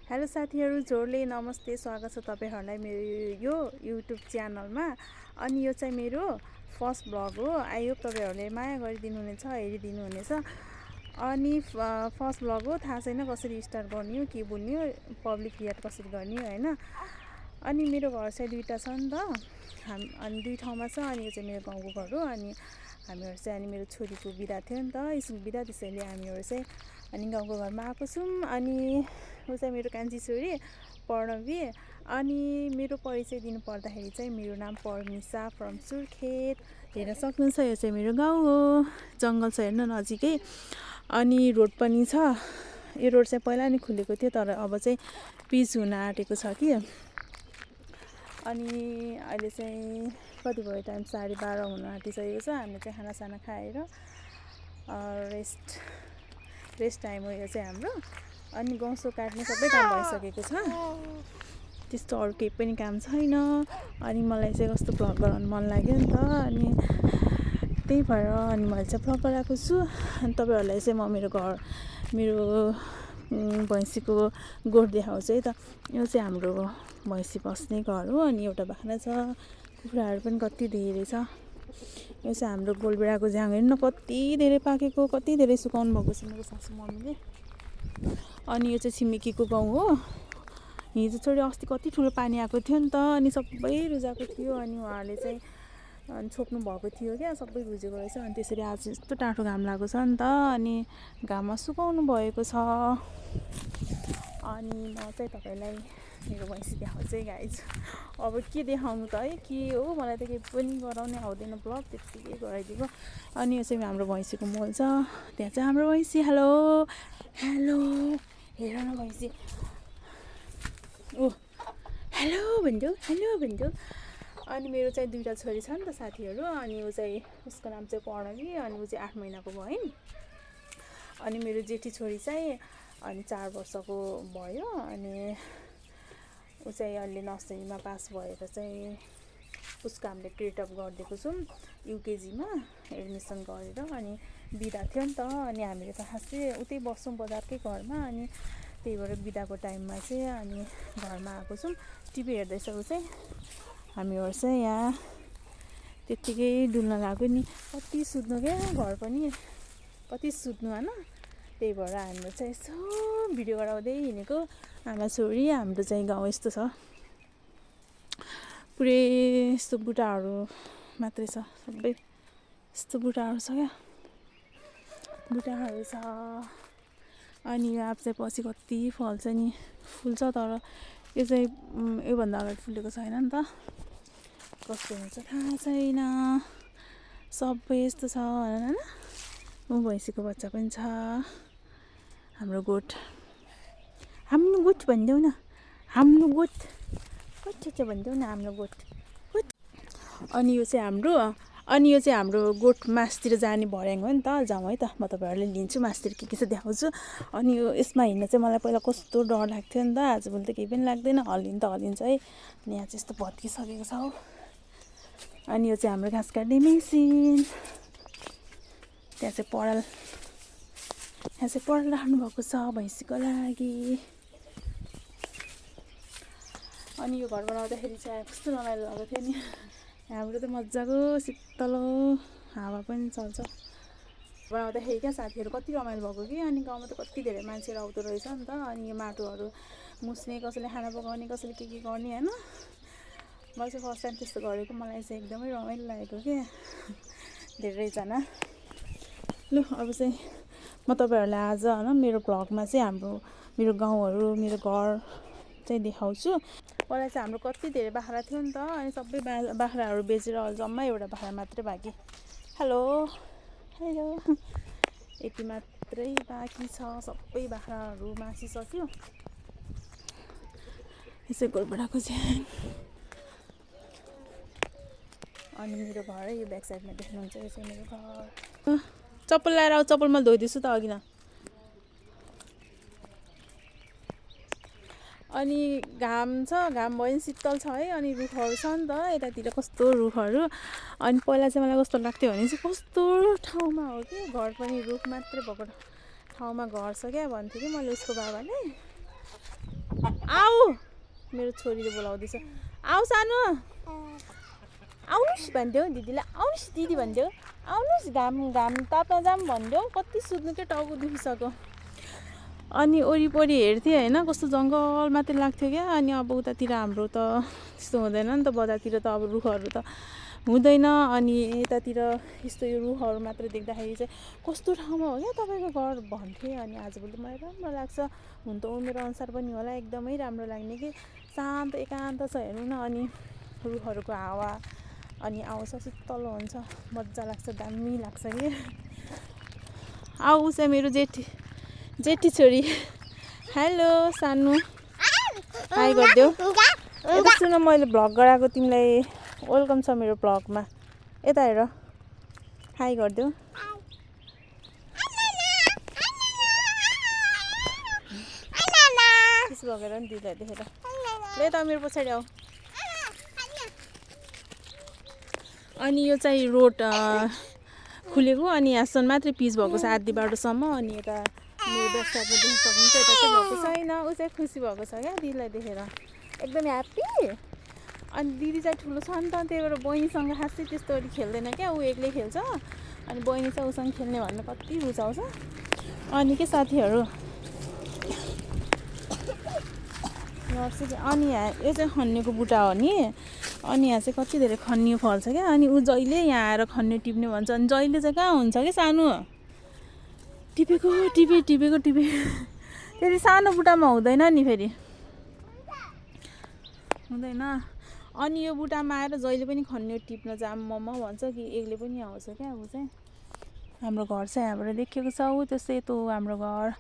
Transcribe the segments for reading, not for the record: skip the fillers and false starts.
Hello साथीहरू, जोरले नमस्ते, स्वागत छ तपाईँहरूलाई मेरो यो युट्युब च्यानलमा। अनि यो चाहिँ मेरो फर्स्ट भ्लग हो। आई होप तपाईँहरूले माया गरिदिनुहुनेछ, हेरिदिनुहुनेछ। अनि फर्स्ट भ्लग हो, थाहा छैन कसरी स्टार्ट गर्ने हो, के बोल्ने हो, पब्लिक क्रिएट कसरी गर्ने हो होइन। अनि मेरो घर चाहिँ दुईवटा छ नि त, अनि दुई ठाउँमा छ। अनि यो चाहिँ मेरो गाउँको घर हो। अनि हामीहरू चाहिँ अनि मेरो छोरीको बिदा थियो नि त, स्कुल बिदा, त्यसैले हामीहरू चाहिँ अनि गाउँको घरमा आएको छौँ। अनि ऊ चाहिँ मेरो कान्छी छोरी प्रणवी। अनि मेरो परिचय दिनु पर्दाखेरि चाहिँ मेरो नाम परमिसा फ्रम सुर्खेत। हेर्न सक्नुहुन्छ, यो चाहिँ मेरो गाउँ हो। जङ्गल छ हेर्नु नजिकै। अनि रोड पनि छ। यो रोड चाहिँ पहिला नै खुलेको थियो, तर अब चाहिँ पिच हुन आँटेको छ कि। अनि अहिले चाहिँ कति भयो टाइम, 12:30 हुन आँटिसकेको छ। हामीले चाहिँ खानासाना खाएर रेस्ट टाइम हो यो चाहिँ हाम्रो। अनि गउँसो काट्ने सबै काम भइसकेको छ, त्यस्तो अरू केही पनि काम छैन। अनि मलाई चाहिँ कस्तो भ्लग गराउनु मन लाग्यो नि त, अनि त्यही भएर अनि मैले चाहिँ भ्लग गराएको छु। अनि तपाईँहरूलाई चाहिँ म मेरो भैँसीको गोठ देखाउँछु है त। यो चाहिँ हाम्रो भैँसी बस्ने घर हो। अनि एउटा बाख्रा छ, कुखुराहरू पनि कति धेरै छ। यो चाहिँ हाम्रो गोलबेडाको झ्याङ हेर्नु न, कति धेरै पाकेको, कति धेरै सुकाउनु भएको छ मेरो सासू मम्मीले। अनि यो चाहिँ छिमेकीको गाउँ हो। हिजो छोडी अस्ति कति ठुलो पानी आएको थियो नि त, अनि सबै रुजाएको थियो। अनि उहाँहरूले चाहिँ छोप्नु भएको थियो क्या, सबै रुजेको रहेछ। अनि त्यसरी आज यस्तो टाढो घाम लागेको छ नि त, अनि घाममा सुकाउनु भएको छ। अनि म चाहिँ तपाईँलाई मेरो भैँसी देखाउँछु है गाइज। अब के देखाउनु त है, के हो, मलाई त केही पनि गराउनै आउँदैन, ब्लग त्यत्तिकै गराइदिएको। अनि यो चाहिँ हाम्रो भैँसीको मल छ, त्यहाँ चाहिँ हाम्रो भैँसी। हेलो हेलो, हेर न भैँसी, ओ हेलो भनिदेऊ, हेलो भनिदेऊ। अनि मेरो चाहिँ दुईवटा छोरी छ नि त साथीहरू। अनि ऊ चाहिँ, उसको नाम चाहिँ प्रणवी, अनि ऊ चाहिँ 8 महिनाको भयो। अनि मेरो जेठी छोरी चाहिँ अनि 4 वर्षको भयो। अनि ऊ चाहिँ अहिले नर्सरीमा पास भएर चाहिँ उसको हामीले ग्रेड अप गरिदिएको छौँ, युकेजीमा एडमिसन गरेर। अनि बिदा थियो नि त, अनि हामीले त खासै उतै बस्छौँ बजारकै घरमा। अनि त्यही भएर बिदाको टाइममा चाहिँ अनि घरमा आएको छौँ। टिभी हेर्दैछ ऊ चाहिँ, हामीहरू चाहिँ यहाँ त्यत्तिकै डुल्न लाग्यो नि। कति सुत्नु क्या, घर पनि कति सुत्नु होइन। त्यही भएर हाम्रो चाहिँ यसो भिडियो गराउँदै हिँडेको आमा छोरी। हाम्रो चाहिँ गाउँ यस्तो छ, पुरै यस्तो बुट्टाहरू मात्रै छ, सबै यस्तो बुट्टाहरू छ क्या, बुट्टाहरू छ। अनि यो आँप चाहिँ पछि कति फल्छ नि, फुल्छ, तर यो चाहिँ योभन्दा अगाडि फुलेको छैन नि त, कस्तो हुन्छ थाहा छैन। सबै यस्तो छ होइन। म भैँसीको बच्चा पनि छ, हाम्रो गोठ, हाम्रो गोठ भनिदेऊ न, हाम्रो गोठ कति भनिदेऊ न, हाम्रो गोठ। अनि यो चाहिँ हाम्रो गोठ मासतिर जाने भर्याङ हो नि त, जाउँ है त, म तपाईँहरूलाई लिन्छु मासतिर, के छ देखाउँछु। अनि यो यसमा हिँड्न चाहिँ मलाई पहिला कस्तो डर लाग्थ्यो नि त, आजभोलि त केही पनि लाग्दैन, हल्लिन्छ है। अनि यहाँ चाहिँ यस्तो भत्किसकेको छ हौ। अनि यो चाहिँ हाम्रो घाँस काट्ने मेसिन, त्यहाँ चाहिँ पराल राख्नु भएको छ भैँसीको लागि। अनि यो घर बनाउँदाखेरि चाहिँ कस्तो रमाइलो भएको थियो नि, हाम्रो त मजाको शीतल हावा पनि चल्छ बनाउँदाखेरि क्या साथीहरू, कति रमाइलो भएको कि। अनि गाउँमा त कति धेरै मान्छेहरू आउँदो रहेछ नि त। अनि यो माटोहरू मुस्ने, कसैले खाना पकाउने, कसैले के गर्ने होइन। मैले चाहिँ फर्स्ट टाइम त्यस्तो गरेको, मलाई चाहिँ एकदमै रमाइलो लागेको क्या, धेरैजना। लु अब चाहिँ म तपाईँहरूलाई आज होइन मेरो भ्लगमा चाहिँ मेरो गाउँहरू, मेरो घर चाहिँ देखाउँछु। पहिला चाहिँ हाम्रो कति धेरै बाख्रा थियो नि त, अनि सबै बाख्राहरू बेचेर अहिले जम्मा एउटा बाख्रा मात्रै बाँकी। हेलो हेलो, यति मात्रै बाँकी छ, सबै बाख्राहरू मासिसक्यो। यसै गोलबेडाको झ्याङ। अनि मेरो घर है यो ब्याक साइडमा देख्नुहुन्छ, यो चाहिँ मेरो घर। चप्पल लगाएर आऊ, चप्पलमा धोइदिन्छु त अघि न। अनि घाम छ, घाम भयो नि शीतल छ है। अनि रुखहरू छ नि त यतातिर, कस्तो रुखहरू। अनि पहिला चाहिँ मलाई कस्तो लाग्थ्यो भने चाहिँ कस्तो ठाउँमा हो कि घर पनि रुख मात्रै भएको ठाउँमा घर छ क्या भन्थ्यो कि मैले उसको बाबाले। मेरो छोरीले बोलाउँदैछ आऊ सानो आउनुहोस् भन्देऊ दिदीलाई आउनुहोस् दिदी भन्देऊ आउनुहोस् घाम घाम ताप्न जाऊँ भन्देऊ कति सुत्नुकै टाउको दुखिसक्यो अनि वरिपरि हेर्थेँ होइन कस्तो जङ्गल मात्रै लाग्थ्यो क्या अनि अब उतातिर हाम्रो त त्यस्तो हुँदैन नि त बजारतिर त अब रुखहरू त हुँदैन अनि यतातिर यस्तो यो रुखहरू मात्र देख्दाखेरि चाहिँ कस्तो ठाउँमा हो क्या तपाईँको घर भन्थेँ अनि आजभोलि मलाई राम्रो लाग्छ हुन त उमेर अनुसार पनि होला एकदमै राम्रो लाग्ने कि शान्त एकान्त छ हेर्नु न अनि रुखहरूको हावा अनि आउँछ शीतल हुन्छ मजा लाग्छ दामी लाग्छ कि आऊ चाहिँ मेरो जेठी छोरी हेलो सानो हाई गरिदेऊ यता सुन मैले भ्लग गराएको तिमीलाई वेलकम छ मेरो भ्लगमा यता हेर हाई गरिदेऊ त्यसो लगेर नि दिदीलाई देखेर ल त मेरो पछाडि आऊ अनि यो चाहिँ रोड खुलेको अनि यहाँसम्म मात्रै पिच भएको छ आधी बाटोसम्म अनि यता मेरो ब्याकसाइडमा देख्न सक्नुहुन्छ यता चाहिँ भएको छैन ऊ चाहिँ खुसी भएको छ क्या दिदीलाई देखेर एकदम ह्याप्पी अनि दिदी चाहिँ ठुलो छ नि त त्यही भएर बहिनीसँग खासै त्यस्तो गरी खेल्दैन क्या ऊ एक्लै खेल्छ अनि बहिनी चाहिँ उसँग खेल्ने भन्नु कति रुचाउँछ अनि के साथीहरू अनि यहाँ यो चाहिँ खन्नेको बुट्टा हो नि अनि यहाँ चाहिँ कति धेरै खन्ने फल्छ क्या अनि ऊ जहिले यहाँ आएर खन्ने टिप्ने भन्छ अनि जहिले चाहिँ कहाँ हुन्छ कि सानो टिपेको फेरि सानो बुट्टामा हुँदैन नि फेरि हुँदैन अनि यो बुट्टामा आएर जहिले पनि खन्ने टिप्न जाम मम्मा भन्छ कि एक्लै पनि आउँछ क्या ऊ चाहिँ हाम्रो घर चाहिँ यहाँबाट देखेको छ ऊ त्यो सेतो हो हाम्रो घर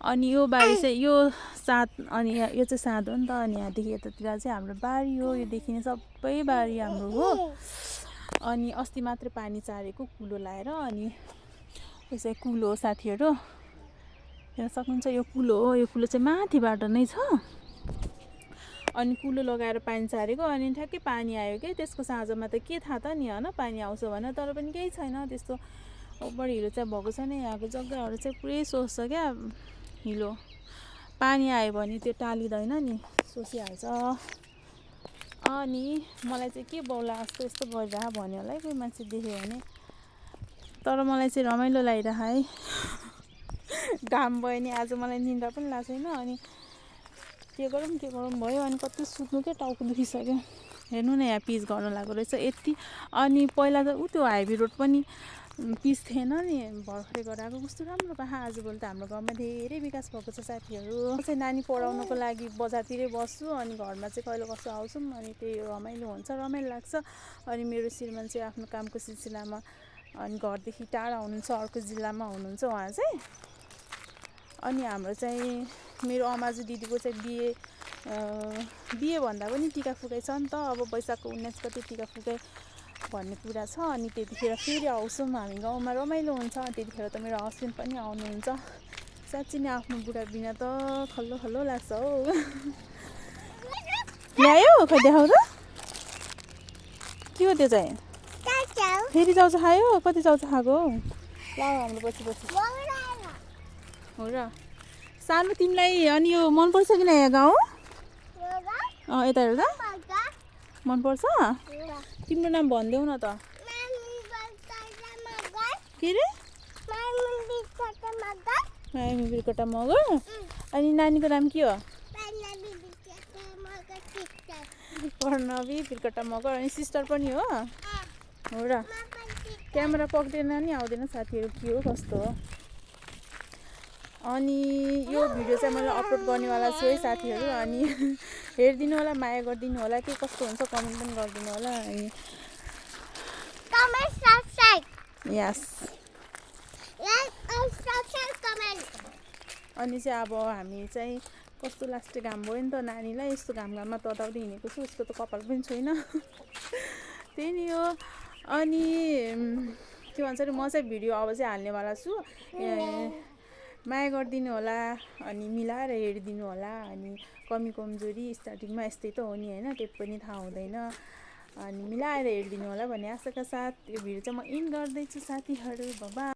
अनि यो बारी चाहिँ यो सात अनि यो चाहिँ सात हो नि त अनि यहाँदेखि यतातिर चाहिँ हाम्रो बारी हो यो देखिने सबै बारी हाम्रो हो अनि अस्ति मात्रै पानी चारेको कुलो लाएर अनि यो चाहिँ कुलो हो साथीहरू हेर्न सक्नुहुन्छ यो कुलो हो यो कुलो चाहिँ माथिबाट नै छ अनि कुलो लगाएर पानी चारेको अनि ठ्याक्कै पानी आयो क्या त्यसको साँझमा त के थाहा त नि होइन पानी आउँछ भने तर पनि केही छैन त्यस्तो ओभर हिलो चाहिँ भएको छैन यहाँको जग्गाहरू चाहिँ पुरै सोच्छ क्या हिलो पानी आयो भने त्यो टालिँदैन नि सोचिहाल्छ अनि मलाई चाहिँ के बौला जस्तो यस्तो गरिरह भन्यो होला है कोही मान्छे देख्यो भने तर मलाई चाहिँ रमाइलो लागिरह है घाम भयो नि आज मलाई निन्द्रा पनि लाग्छ छैन अनि के गरौँ भयो अनि कति सुत्नुकै टाउको दुखिसक्यो हेर्नु न यहाँ पिच गर्नु लागेको रहेछ यति अनि पहिला त ऊ त्यो हाइवे रोड पनि पिच थिएन नि भर्खरै गराएको कस्तो राम्रो पाहा आजभोलि त हाम्रो गाउँमा धेरै विकास भएको छ साथीहरू चाहिँ नानी पढाउनको लागि बजारतिरै बस्छु अनि घरमा चाहिँ कहिले कसो आउँछौँ अनि त्यही रमाइलो हुन्छ रमाइलो लाग्छ अनि मेरो श्रीमान चाहिँ आफ्नो कामको सिलसिलामा अनि घरदेखि टाढा हुनुहुन्छ अर्को जिल्लामा हुनुहुन्छ उहाँ चाहिँ अनि हाम्रो चाहिँ मेरो अमाजु दिदीको चाहिँ बिहे भन्दा पनि टिका फुकाइ छ नि त अब वैशाखको 19 गते टिका फुकाइ भन्ने कुरा छ अनि त्यतिखेर फेरि आउँछौँ हामी गाउँमा रमाइलो हुन्छ त्यतिखेर त मेरो हस्बेन्ड पनि आउनुहुन्छ साँच्चै नै आफ्नो बुढा बिना त खल्लो खल्लो लाग्छ हौ ल्यायो खै देखाउ त के हो त्यो चाहिँ फेरि चाउचा खायो कति चाउचा खाएको हौ ल हाम्रो पछि हो र सानो तिमीलाई अनि यो मनपर्छ कि नयाँ गाउँ यता हेर त मनपर्छ तिम्रो नाम भनिदेऊ न त के रे मायामी बिरकटा मगर अनि नानीको नाम के हो कर्णवी बिरकटा मगर अनि सिस्टर पनि हो र क्यामेरा पक्रिएन नि आउँदैन साथीहरू के हो कस्तो हो अनि यो भिडियो चाहिँ मैले अपलोड गर्नेवाला छु है साथीहरू अनि हेरिदिनु होला माया गरिदिनु होला के कस्तो हुन्छ कमेन्ट पनि गरिदिनु होला अनि यस अनि चाहिँ अब हामी चाहिँ कस्तो लास्टे घाम भयो नि त नानीलाई यस्तो घाममा तताउँदै हिँडेको छु उसको त कपाल पनि छैन त्यही नि हो अनि के भन्छ अरे म चाहिँ भिडियो अब चाहिँ हाल्नेवाला छु माया गरिदिनु होला अनि मिलाएर हेरिदिनु होला अनि कमी कमजोरी स्टार्टिङमा यस्तै त हो नि होइन त्यो पनि थाहा हुँदैन अनि मिलाएर हेरिदिनु होला भन्ने आशाका साथ यो भिडियो चाहिँ म इन गर्दैछु साथीहरू बाबा।